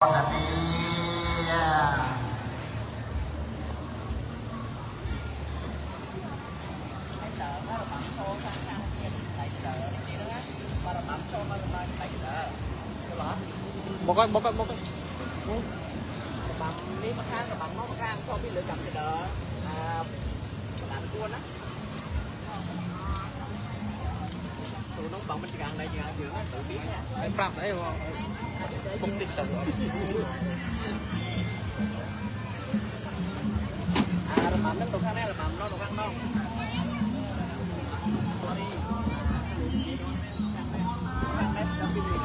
នា មកហើយមកហើយមកហើយ របាំនេះមកខាងរបាំមកខាងចូលពីលើចាប់ទៅដល់អាបណ្ដានគួនណាទូនោះបងមិនចកាងដែរចកាងជើងទៅទៀត ហើយប្រាប់អីបងពុកតិចទៅ អារបាំនឹងទៅខាងនេះរបាំនោះទៅខាងនោះ sorry ខាងនេះដល់ពីនេះ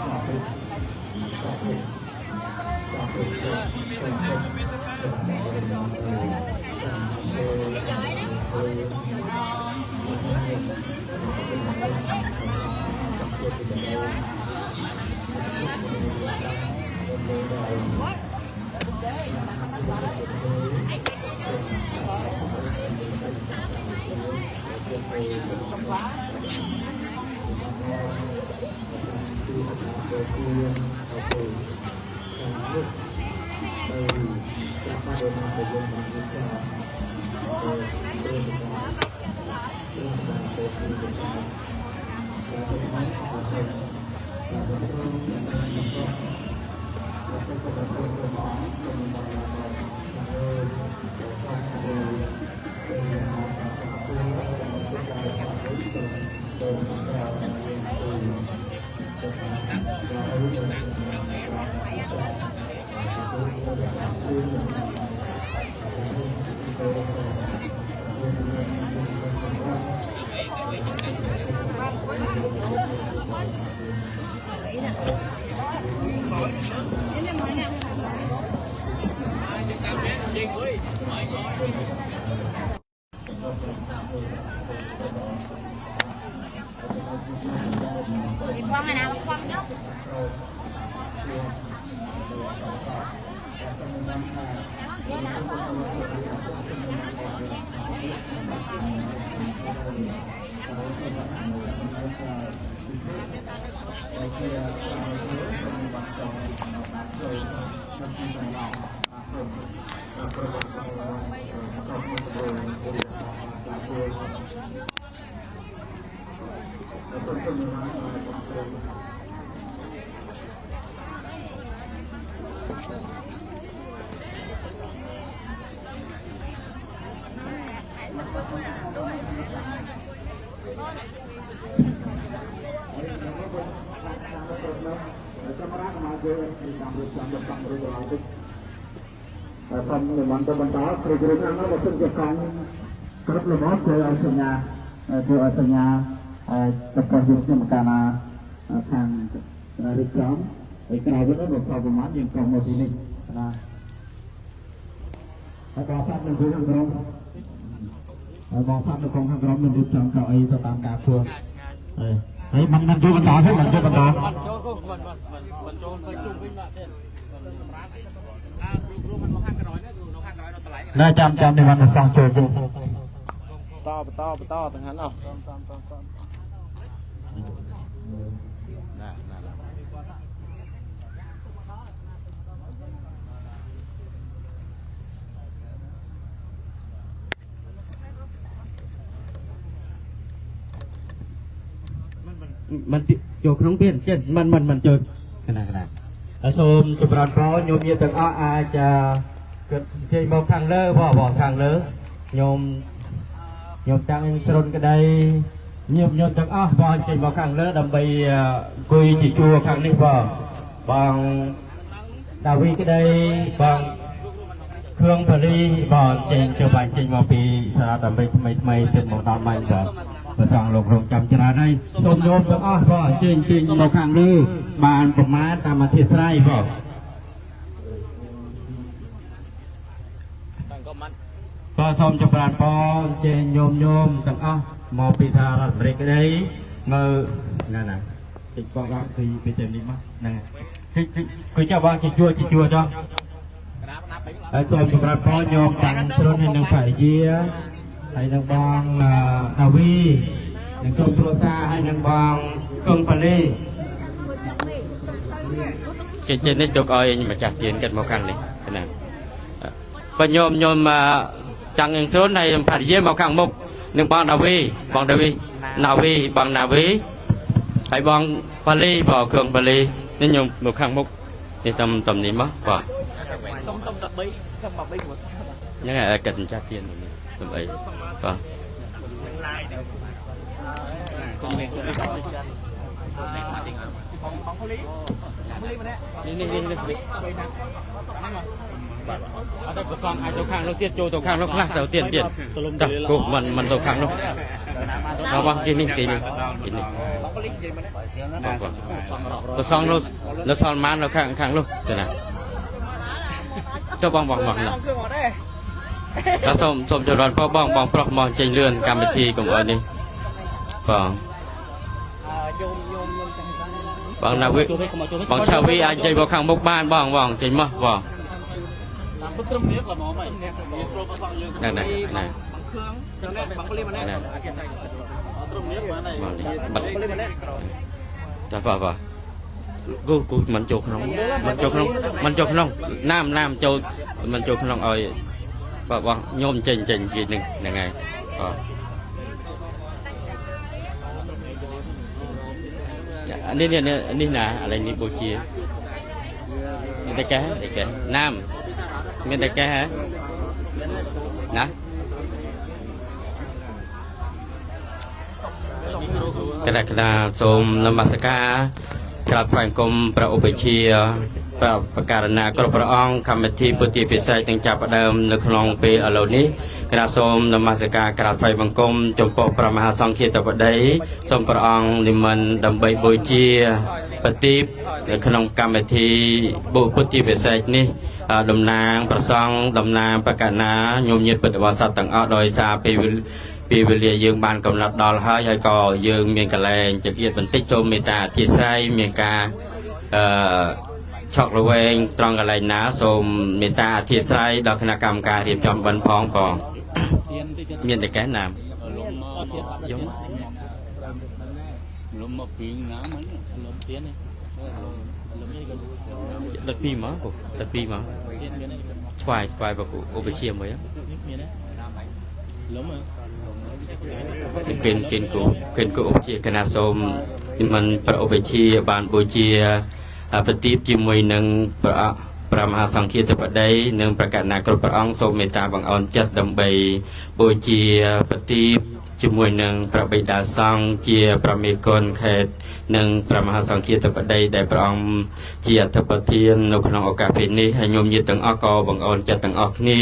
Con ngày nào con nhóc សូមនិមន្តទៅបន្តគ្រូគ្រូខាងនោះបើសិនជាកង់គ្រប់ល្មមធ្វើឲ្យសញ្ញាធ្វើឲ្យសញ្ញាប្រកាសយើងខ្ញុំកាលណាខាងរៀបចំហើយក្រោយវិញមកប្រហែលយើងកង់មកទីនេះណាហើយបងសាប់នៅខាងក្រោមហើយបងសាប់នៅខាងក្រោមនឹងរៀបចំកៅអីទៅតាមការគួរហើយហើយមិនមិនចូលបន្តទេមិនចូលបន្ត មិនចូលគមិនមិនមិនចូលទៅជុំវិញបាទទេ អាគ្រូគ្រូមិនមកខាងក្រោយណាគ្រូនៅខាងក្រោយនៅតម្លៃ ណែចាំចាំនេះមិនសងចូលចូល បន្តបន្តបន្តទាំងហ្នឹងអស់តាមតាមតាមណាណា មិនចូលក្នុងទៀតចេះមិនមិនមិនចូលកណាកណាសូមចម្រើនពរញោមញាតិទាំងអស់អាចគិតជ័យមកខាងលើបងបងខាងលើញោមញោមតាំងស្រុនក្តីញោមញោមទាំងអស់បងចេញមកខាងលើដើម្បីអង្គុយជាជួរខាងនេះបងបងដាវីក្តីបងគ្រឿងផលីបងចេញចូលបាញ់ចេញមកពីសារដើម្បីថ្មីថ្មីទៅមកដល់បាញ់បងព្រះសង្ឃលោករងចាំច្រើនហើយសូមញោមទាំងអស់បងជើញជើញមកខាងលើបានប្រមាណតាមអធិស្ឋានបង តាំងក៏មិន ក៏សូមចម្រើនពរជើញញោមញោមទាំងអស់មកពីសហរដ្ឋអាមេរិកក្តីមើលណាណាតិចបងដល់ពីពីទៅនេះមកហ្នឹងគឺគឺចៅបងជាជួជាជួចុះ កណាណាពេញ ហើយសូមចម្រើនពរញោមតាំងស្រុនហើយនឹងភរិយាហើយនឹងបងដាវីនឹងក្រុមគ្រួសារហើយនឹងបងកឹងប៉ាលី គេចេញនេះទុកឲ្យម្ចាស់ទៀនគាត់មកខាងនេះណាបើញោមញោមចាំងស្រុនហើយភរិយាមកខាងមុខនឹងបងដាវីបងដាវីណាវីបងណាវីហើយបងបាលីបងគ្រឿងបាលីនេះញោមមកខាងមុខនេះតំតំនេះមកបាទ សុំសុំ13សុំ13គ្រួសារ ហ្នឹងហើយគាត់ម្ចាស់ទៀននេះសំអីបាទនេះនេះនេះនេះបាទអត់ទៅប្រសងអាចទៅខាងនោះទៀតចូលទៅខាងនោះខ្លះទៅទៀតទៀតតោះគោមិនមិនទៅខាងនោះដល់បងគេនេះគេនេះគេនេះប្រសងនោះនៅសល់ម៉ាននៅខាងខាងនោះទៅណាទៅបងបងបងណាបាទសូមសូមចម្រើនពរបងបងប្រុសមកចេញលឿនកម្មវិធីកុំអោយនេះបងបងណាវីបងឆាវីអាចចេញមកខាងមុខបានបងបងចេញមកបង តាមពិតត្រឹមនេះល្មមហើយងាយស្រួលប្រសងយើង ហ្នឹងណាណា បងគ្រឿងបងពលីម្នាក់ ត្រឹមនេះបានហើយ បងបាត់ចាបាទបាទគូគូមិនចូលក្នុងមិនចូលក្នុងមិនចូលក្នុងណាមណាមចូលមិនចូលក្នុងឲ្យបាទបងញោមចេញចេញគេនឹងហ្នឹងហើយបាទនេះនេះនេះណាឥឡូវនេះបូជាមានតែកែតែកែណាមមានតែកែហ៎ណាកណ្ដាកណ្ដាសូមនមស្ការក្រាបថ្វាយបង្គំព្រះឧបជាព្រះបករណាគ្រប់ព្រះអង្គកម្មវិធីពុទ្ធាពិសេសនឹងចាប់ផ្ដើមនៅក្នុងពេលឥឡូវនេះគណៈសូមនមស្ការក្រាបថ្វាយបង្គំចំពោះព្រះមហាសង្ឃាធិបតីសូមព្រះអង្គនិមន្តដើម្បីបូជាប្រទីបនៅក្នុងកម្មវិធីពុទ្ធាពិសេសនេះតំណាងប្រសង់តំណាងបកណាញោមញាតិពុទ្ធបរិស័ទទាំងអស់ដោយសារពេលពេលវេលាយើងបានកំណត់ដល់ហើយហើយក៏យើងមានកលែងចង្អៀតបន្តិចសូមមេត្តាអធិស្ឋានមានការអឺឆក់រវែងត្រង់កន្លែងណាសូមមេត្តាអធិស្ឋានដល់គណៈកម្មការរៀបចំបិណ្ឌផងបងមានតែកែណាមយំ លំមកពីណាមិនលំទៀននេះលំនេះក៏ ដឹកពីមកគូដឹកពីមកឆ្វាយឆ្វាយបកឧបជាមួយ មានទេលំ គិនគិនគូគិនគូឧបជាគណៈសូមនិមន្តព្រះឧបជាបានបូជាប្រទីបជាមួយនឹងព្រះព្រះមហាសង្ឃាធិបតីនិងប្រកាសណាគ្រប់ព្រះអង្គសូមមេត្តាបង្អោនចិត្តដើម្បីបូជាប្រទីបជាមួយនឹងព្រះបិតាសង្ឃជាព្រះមេគុណខេត្តនិងព្រះមហាសង្ឃាធិបតីដែលព្រះអង្គជាអធិបធាននៅក្នុងឱកាសពេលនេះហើយញោមញាតិទាំងអស់ក៏បង្អោនចិត្តទាំងអស់គ្នា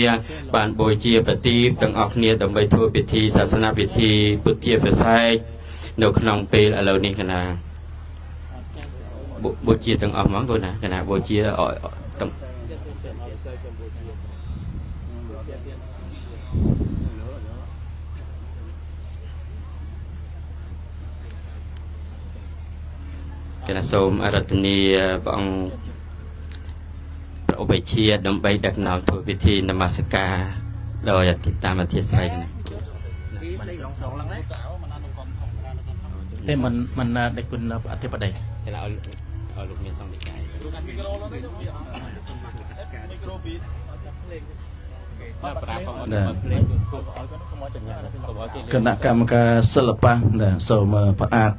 បានបូជាប្រទីបទាំងអស់គ្នាដើម្បីធ្វើពិធីសាសនាពិធីពុទ្ធាពិសេសនៅក្នុងពេលឥឡូវនេះកណាបូជាទាំងអស់ហ្មងកូនណាកណាបូជាទាំងគណៈសូមអរតនីព្រះអង្គព្រះឧបជាដើម្បីដឹកនាំធ្វើពិធីនមស្ការដោយអធិតាមអធិស្ឋានណា ទេមិនមិនដេចគុណអធិបតី គេឲ្យឲ្យលោកមានសង្ឃនិកាយ គណៈកម្មការសិល្បៈណាសូមផ្អាត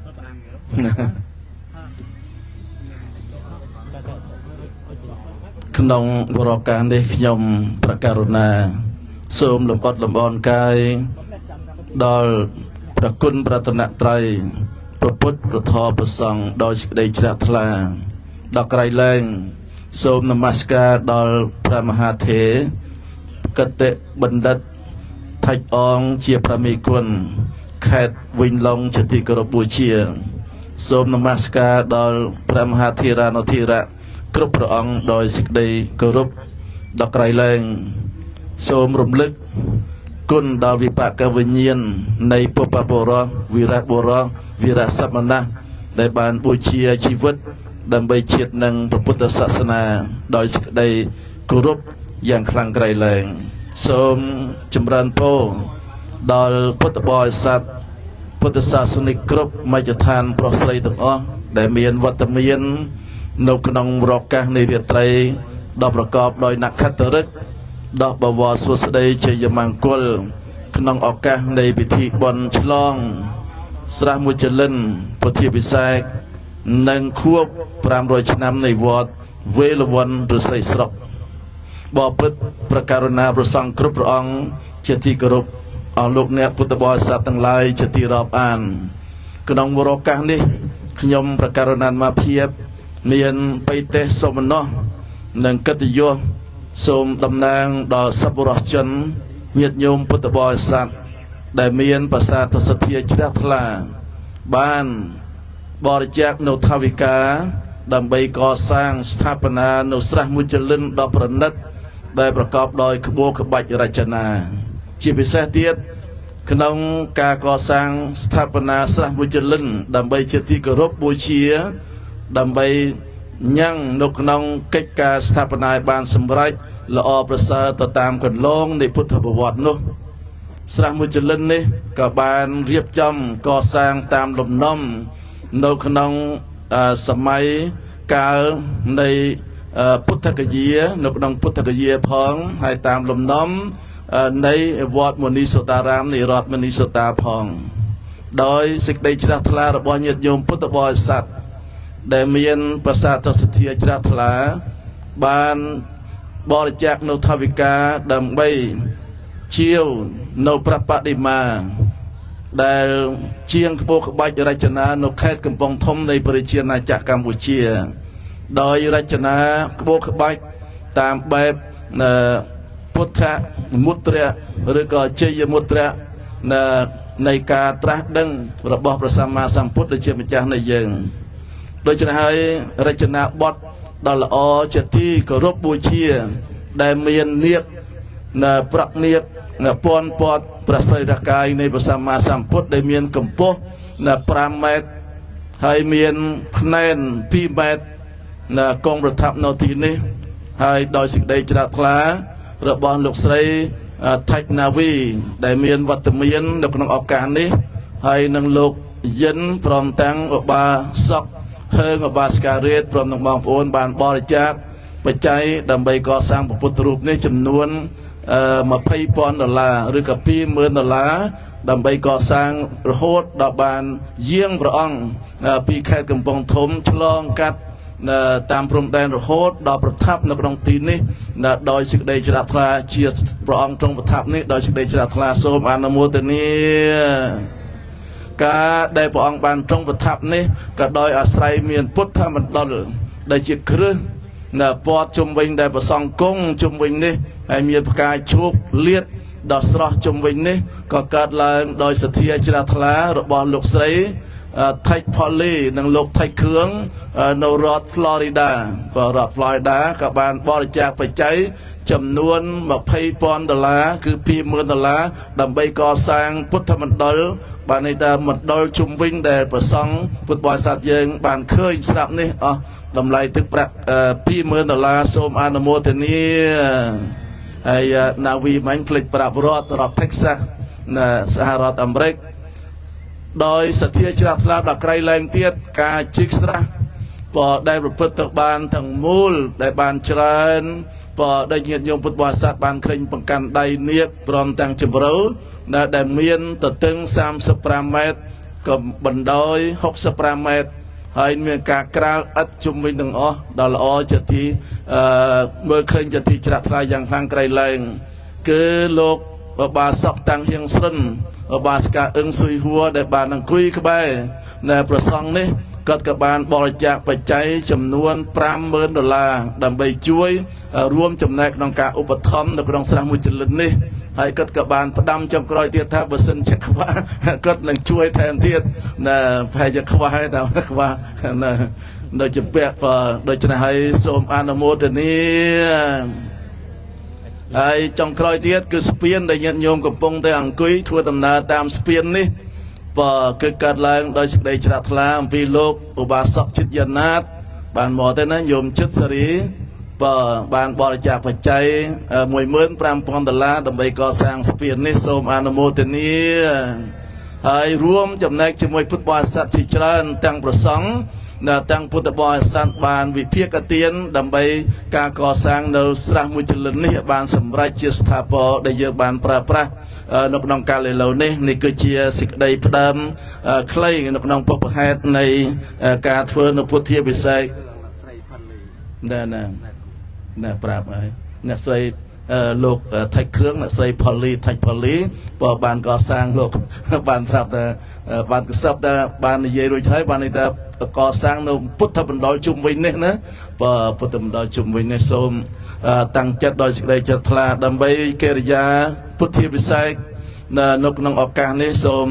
ណាក្នុងវរកាសនេះខ្ញុំប្រកាសណាសូមលំអត់លំអនកាយដល់ព្រះគុណប្រតនត្រ័យព្រះពុទ្ធព្រះធម៌ព្រះសង្ឃដោយសេចក្តីជ្រះថ្លាដល់ក្រៃលែងសូមនមស្ការដល់ព្រះមហាធេរកតិបណ្ឌិតថៃអងជាព្រះមេគុណខេត្តវិញឡុងជាទីគោរពបូជាសូមនមស្ការដល់ព្រះមហាធេរានុធិរៈគ្រប់ព្រះអង្គដោយសេចក្តីគោរពដល់ក្រៃលែងសូមរំលឹកគុណដល់វិបាកវិញ្ញាណនៃពុព្វបុរសវីរបុរសវីរសមណៈដែលបានបូជាជីវិតដើម្បីជាតិនិងព្រះពុទ្ធសាសនាដោយសេចក្តីគោរពយ៉ាងខ្លាំងក្រៃលែងសូមចម្រើនពរដល់ពុទ្ធបរិស័ទពុទ្ធសាសនិកគ្រប់មជ្ឈដ្ឋានប្រុសស្រីទាំងអស់ដែលមានវត្តមាន នៅក្នុងរកាសនៃរាត្រីដ៏ប្រកបដោយនក្ខត្តឫក្សដ៏បវរសួស្តីជ័យមង្គលក្នុងឱកាសនៃពិធីបុណ្យឆ្លងស្រះមុចលិនពុទ្ធាភិសេកនិងខួប500ឆ្នាំនៃវត្តវេលវ័នឫស្សីស្រុកបបិទ្ធប្រការុណាប្រសង់គ្រប់ព្រះអង្គជាទីគោរពអស់លោកអ្នកពុទ្ធបរិស័ទទាំងឡាយជាទីរាប់អានក្នុងវរឱកាសនេះខ្ញុំប្រការុណាមាភាពមានបៃតេសោមនស្សនិងកិត្តិយសសូមតំណាងដល់សប្បុរសជនញាតិញោមពុទ្ធបរិស័ទដែលមានប្រសាទសទ្ធាជ្រះថ្លាបានបរិច្ចាគនៅថវិកាដើម្បីកសាងស្ថាបនានៅស្រះមុចលិនដ៏ប្រណិតដែលប្រកបដោយក្បួនក្បាច់រចនាជាពិសេសទៀតក្នុងការកសាងស្ថាបនាស្រះមុចលិនដើម្បីជាទីគោរពបូជាដើម្បីញ៉ាំងនៅក្នុងកិច្ចការស្ថាបនាឲ្យបានសម្រេចល្អប្រសើរទៅតាមកន្លងនៃពុទ្ធប្រវត្តិនោះស្រះមុចលិននេះក៏បានរៀបចំកសាងតាមលំនាំនៅក្នុងសម័យកាលនៃពុទ្ធគយានៅក្នុងពុទ្ធគយាផងហើយតាមលំនាំនៃវត្តមុនីសូតារាមនៃរដ្ឋមុនីសូតាផងដោយសេចក្តីជ្រះថ្លារបស់ញាតិញោមពុទ្ធបរិស័ទដែលមានប្រសាទសទ្ធាជ្រះថ្លាបានបរិច្ចាគនៅថវិកាដើម្បីជាវនៅព្រះបដិមាដែលជាងក្បូរក្បាច់រចនានៅខេត្តកំពង់ធំនៃប្រជាណាចក្រកម្ពុជាដោយរចនាក្បូរក្បាច់តាមបែបពុទ្ធមុទ្រៈឬក៏ជ័យមុទ្រៈនៃការត្រាស់ដឹងរបស់ព្រះសម្មាសម្ពុទ្ធដែលជាម្ចាស់នៃយើងដូច្នេះហើយរចនាបថដ៏ល្អជាទីគោរពបូជាដែលមាននាគប្រក់នាគពន់ពតព្រះសរីរកាយនៃព្រះសម្មាសម្ពុទ្ធដែលមានកម្ពស់5ម៉ែត្រហើយមានភ្នែន2ម៉ែត្រគង់ប្រថាប់នៅទីនេះហើយដោយសេចក្តីជ្រះថ្លារបស់លោកស្រីថាច់ណាវីដែលមានវត្តមាននៅក្នុងឱកាសនេះហើយនឹងលោកយិនព្រមទាំងឧបាសកហឺងឧបាសិការាជព្រមទាំងបងប្អូនបានបរិច្ចាគបច្ច័យដើម្បីកសាងព្រះពុទ្ធរូបនេះចំនួន20,000ដុល្លារឬក៏20,000ដុល្លារដើម្បីកសាងរហូតដល់បានយាងព្រះអង្គពីខេត្តកំពង់ធំឆ្លងកាត់តាមព្រំដែនរហូតដល់ប្រថាប់នៅក្នុងទីនេះដោយសេចក្តីជ្រះថ្លាជាព្រះអង្គទ្រង់ប្រថាប់នេះដោយសេចក្តីជ្រះថ្លាសូមអនុមោទនាការដែលព្រះអង្គបានទ្រង់ប្រថាប់នេះក៏ដោយអាស្រ័យមានពុទ្ធមណ្ឌលដែលជាគ្រឹះនៅពតជុំវិញដែលប្រសង់គង់ជុំវិញនេះហើយមានផ្កាឈូកលាតដ៏ស្រស់ជុំវិញនេះក៏កើតឡើងដោយសទ្ធាជ្រះថ្លារបស់លោកស្រីថៃផូលីនិងលោកថៃខឿងនៅរដ្ឋ Florida រដ្ឋ Florida ក៏បានបរិច្ចាគបច្ច័យចំនួន20,000ដុល្លារគឺ20,000ដុល្លារដើម្បីកសាងពុទ្ធមណ្ឌលបានន័យថាមណ្ឌលជុំវិញដែលប្រសង់ពុទ្ធបរិស័ទយើងបានឃើញស្រាប់នេះអស់តម្លៃទឹកប្រាក់20,000ដុល្លារសូមអនុមោទនាហើយណាវីមាញ់ភ្លេចប្រាប់រដ្ឋ Texas នៅសហរដ្ឋអាមេរិកដោយសទ្ធាជ្រះថ្លាដល់ក្រៃលែងទៀតការជីកស្រះបើដែលប្រព្រឹត្តទៅបានទាំងមូលដែលបានច្រើនបើដែលញាតិញោមពុទ្ធបរិស័ទបានឃើញបង្កាន់ដៃនាគព្រមទាំងជម្រៅដែលមានទទឹង35ម៉ែត្រក៏បណ្ដោយ65ម៉ែត្រហើយមានការក្រាលឥតជុំវិញទាំងអស់ដ៏ល្អជាទីមើលឃើញជាទីច្រាក់ថ្លាយ៉ាងខ្លាំងក្រៃលែងគឺលោកបាសកតាំងហៀងស្រិនបាសិកាអឹងស៊ុយហួរដែលបានអង្គុយក្បែរនៅប្រសង់នេះគាត់ក៏បានបរិច្ចាគបច្ច័យចំនួន50,000ដុល្លារដើម្បីជួយរួមចំណែកក្នុងការឧបត្ថម្ភនៅក្នុងស្រះមុចលិននេះហើយគាត់ក៏បានផ្ដាំចុងក្រោយទៀតថាបើសិនជាខ្វះគាត់នឹងជួយថែមទៀតណាប្រហែលជាខ្វះហើយតែខ្វះណាដូចជាពាក់ដូច្នេះហើយសូមអនុមោទនាហើយចុងក្រោយទៀតគឺស្ពានដែលញាតិញោមកំពុងតែអង្គុយធ្វើដំណើរតាមស្ពាននេះបើគឺកើតឡើងដោយសេចក្តីជ្រះថ្លាអំពីលោកឧបាសកចិត្តយ៉ាណាតបានមកទៅណាញោមចិត្តសេរីបើបានបរិច្ចាគបច្ច័យ15,000ដុល្លារដើម្បីកសាងស្ពាននេះសូមអនុមោទនាហើយរួមចំណែកជាមួយពុទ្ធបរិស័ទជាច្រើនទាំងប្រសង់ ទាំងពុទ្ធបរិស័ទបានវិភាគទានដើម្បីការកសាងនៅស្រះមួយចលិននេះបានសម្រេចជាស្ថាពរដែលយើងបានប្រើប្រាស់នៅក្នុងកាលឥឡូវនេះ។ នេះគឺជាសេចក្តីផ្ដើមខ្លីនៅក្នុងពុបហេតុនៃការធ្វើនៅពុទ្ធាពិសេសណែណែណែប្រាប់ហើយ អ្នកស្រីលោកថៃគ្រឿង អ្នកស្រីផលីថៃផលីបើបានកសាង លោកបានប្រាប់ថា បានកសឹបថាបាននិយាយរួចហើយ បានន័យថាកសាងនៅពុទ្ធបណ្ដលជុំវិញនេះណា បើពុទ្ធបណ្ដលជុំវិញនេះ សូមតាំងចិត្តដោយសេចក្តីចិត្តថ្លាដើម្បីកិរិយាពុទ្ធាពិសេសនៅក្នុងឱកាសនេះ។ សូម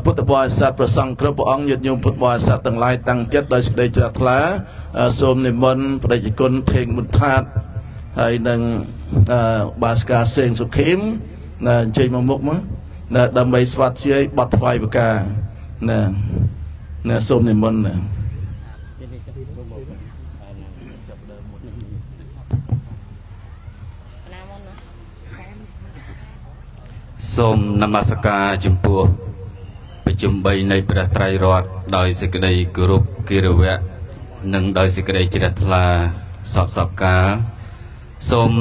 ពុទ្ធបរិស័ទប្រសង់គ្រប់ព្រះអង្គ ញាតិញោមពុទ្ធបរិស័ទទាំងឡាយ តាំងចិត្តដោយសេចក្តីជ្រះថ្លា សូមនិមន្តព្រះតេជគុណថេងមុនថាត ហើយនឹងបាសកាសេងសុខីមណា អញ្ជើញមកមុខមកណា ដើម្បីស្វាធ្យាយបទថ្វាយបកាណាណា សូមនិមន្តណា។ សូមនមស្ការចំពោះប្រជុំ3នៃព្រះត្រៃរតន៍ ដោយសេចក្តីគោរពគិរវៈ និងដោយសេចក្តីជ្រះថ្លាសពសពកាល។ សូម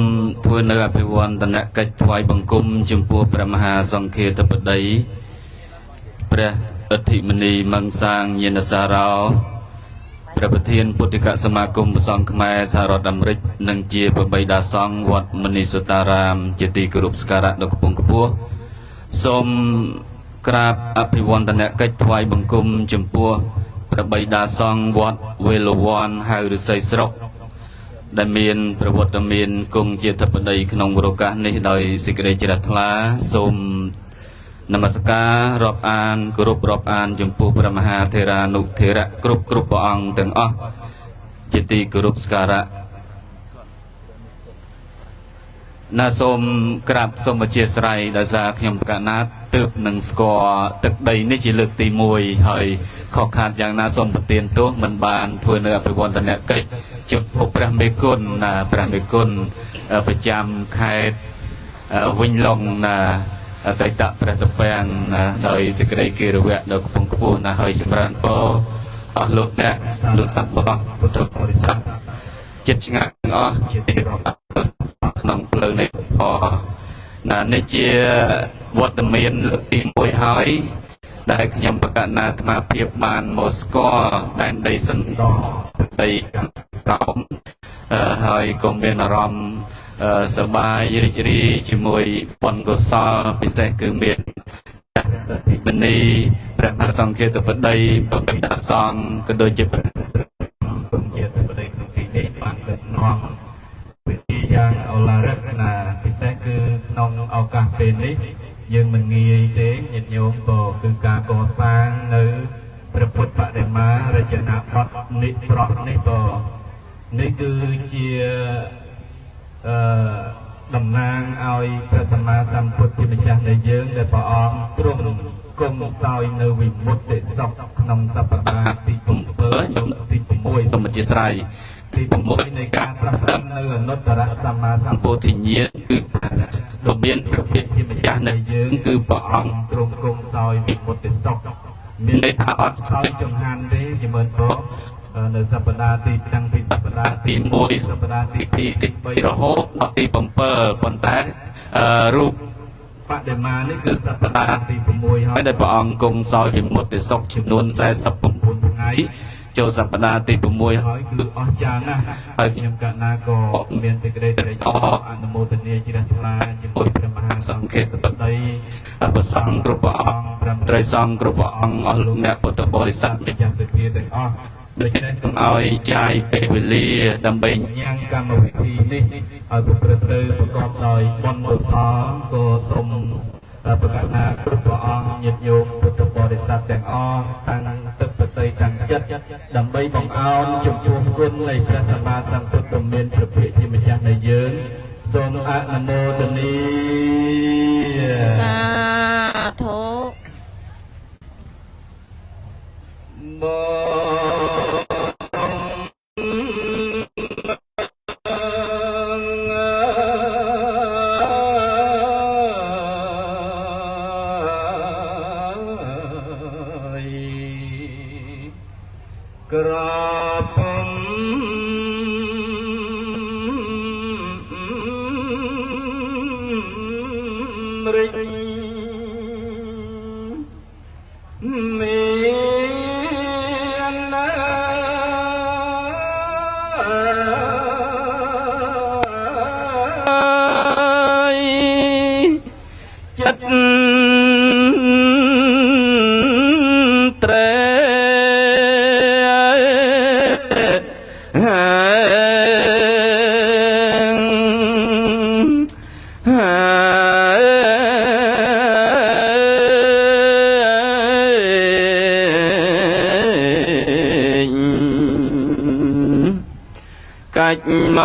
ធ្វើនៅអភិវឌ្ឍនកិច្ចថ្វាយបង្គំចំពោះព្រះមហាសង្ឃាធិបតី ព្រះអធិមនីមង្សាងញាណសារោ ព្រះប្រធានពុទ្ធិកសមាគមព្រះសង្ឃខ្មែរសហរដ្ឋអាមេរិក និងជាប្របីដាសង្ឃវត្តមនីសុតារាម ជាទីគោរពសក្ការៈដ៏ខ្ពង់ខ្ពស់។ សូមក្រាបអភិវឌ្ឍនកិច្ចថ្វាយបង្គំចំពោះព្រះបិតាសង្ឃវត្តវេលវ័ន ហៅឫស្សីស្រុក ដែលមានប្រវត្តិមានគង់ជាធិបតីក្នុងវរកាសនេះ ដោយសេចក្តីជ្រះថ្លា។ សូមនមស្ការរាប់អានគោរពរាប់អានចំពោះព្រះមហាធេរានុធេរៈគ្រប់គ្រប់ព្រះអង្គទាំងអស់ ជាទីគោរពសក្ការៈណា។ សូមក្រាបសូមអធិស្ឋាន ដោយសារខ្ញុំកណាតទើបនឹងស្គាល់ទឹកដីនេះជាលើកទី1 ហើយខុសខាតយ៉ាងណាសូមប្រទានទោស មិនបានធ្វើនៅអភិវឌ្ឍនកិច្ចចំពោះព្រះមេគុណណា ព្រះមេគុណប្រចាំខេត្តវិញឡុងណា អតីតព្រះតពាំងណា ដោយសេចក្តីគិរវៈដ៏ខ្ពង់ខ្ពស់ណា។ ហើយចម្រើនពរអស់លោកអ្នកលោកសត្វបរោះពុទ្ធបរិស័ទចិត្តឆ្ងាយទាំងអស់ ជាទីក្នុងផ្លូវនៃពរណា។ នេះជាវត្តមានលើកទី1ហើយ ដែលខ្ញុំបកណាអាត្មាភាពបានមកស្គាល់ដែនដីសន្តដីក្រោម ហើយក៏មានអារម្មណ៍សប្បាយរីករាយជាមួយបុណ្យកុសល ពិសេសគឺមានមនីព្រះមហាសង្ឃាធិបតី ព្រះបិតាសង្ឃ ក៏ដូចជាព្រះសង្ឃាធិបតីក្នុងទីនេះ បានដឹកនាំពិធីយ៉ាងឱឡារិកណា។ ពិសេសគឺក្នុងឱកាសពេលនេះ យើងមិនងាយទេញាតិញោម ក៏គឺការកសាងនៅព្រះពុទ្ធបដិមារចនាបថនិប្រោះនេះ ក៏នេះគឺជាអឺតំណាងឲ្យព្រះសម្មាសម្ពុទ្ធជាម្ចាស់នៃយើង ដែលព្រះអង្គទ្រង់គង់សោយនៅវិមុតតិសុខក្នុងសប្តាហ៍ទី7ទី6 សូមអធិស្ឋាន ទី6នៃការត្រាស់ដឹងនៅអនុត្តរសម្មាសម្ពោធិញ្ញាណ គឺដ៏មានព្រះភិជាម្ចាស់នៃយើង គឺព្រះអង្គទ្រង់គង់សោយវិមុតតិសុខ មានន័យថាអត់សោយចង្ហាន់ទេ ជាមិនពរនៅសប្តាហ៍ទីតាំងពីសប្តាហ៍ទី1 សប្តាហ៍ទី2 ទី3 រហូតដល់ទី7 ប៉ុន្តែរូបបដិមានេះគឺសប្តាហ៍ទី6ហើយ ដែលព្រះអង្គគង់សោយវិមុតតិសុខចំនួន49ថ្ងៃ ចូលសប្តាហ៍ទី6ហើយ គឺអស្ចារ្យណាស់។ ហើយខ្ញុំកណ្ណាក៏មានសេចក្តីត្រេកអរអនុមោទនាជ្រះថ្លាជាមួយព្រះមហាសង្ឃាធិបតី ព្រះសង្ឃគ្រប់ព្រះអង្គ ព្រះត្រីសង្ឃគ្រប់ព្រះអង្គ អស់លោកអ្នកពុទ្ធបរិស័ទម្ចាស់សភាទាំងអស់ ដូច្នេះកុំឲ្យចាយពេលវេលា ដើម្បីញ៉ាំងកម្មវិធីនេះឲ្យប្រព្រឹត្តទៅប្រកបដោយបុណ្យកុសល ក៏សូមប្រកាសថាគ្រប់ព្រះអង្គ ញាតិញោមពុទ្ធបរិស័ទទាំងអស់ តាំងទឹកបតីតាំងចិត្តដើម្បីបង្អោនចំពោះគុណនៃព្រះសម្មាសម្ពុទ្ធមានព្រះភិក្ខជាម្ចាស់នៃយើង សូមអនុមោទនា សាធុ។ រិចមានចិត្តត្រេកាច់ម